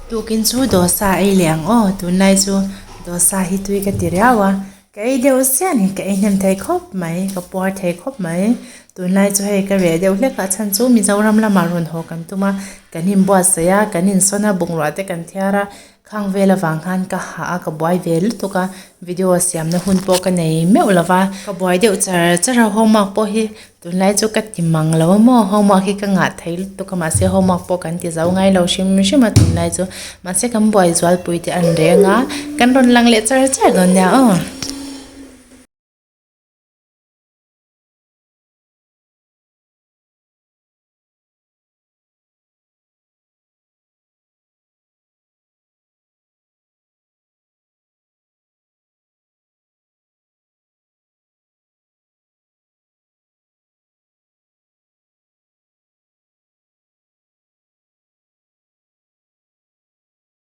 Tukin chu dosa ei leh ang aw, tunlai chu dosa hi tui ka ti riau a, ka ei deuh chiah ni, ka ei hnem thei khawp mai, ka puar thei khawp mai. Tunlai chu hei ka reh deuh hlek a, chhan chu Mizoram lamah rawn haw kan tum a, kan inbuatsaih a, kan insawn a, bungrua te kan thiar a, Khang vel avang khan ka hah a, ka buai ve lutuk a, video siamna hun pawh ka nei meuh lo va, ka buai deuh char char a, homework pawh hi tunlai chu ka ti mang lo a maw, homework hi ka ngah thei lutuk a, mahse homework pawh kan ti zo ngai lo hrim hrim a tunlai chu, mahse kan buai zualpui te an reng a, kan rawn lang leh char char dawn nia aw.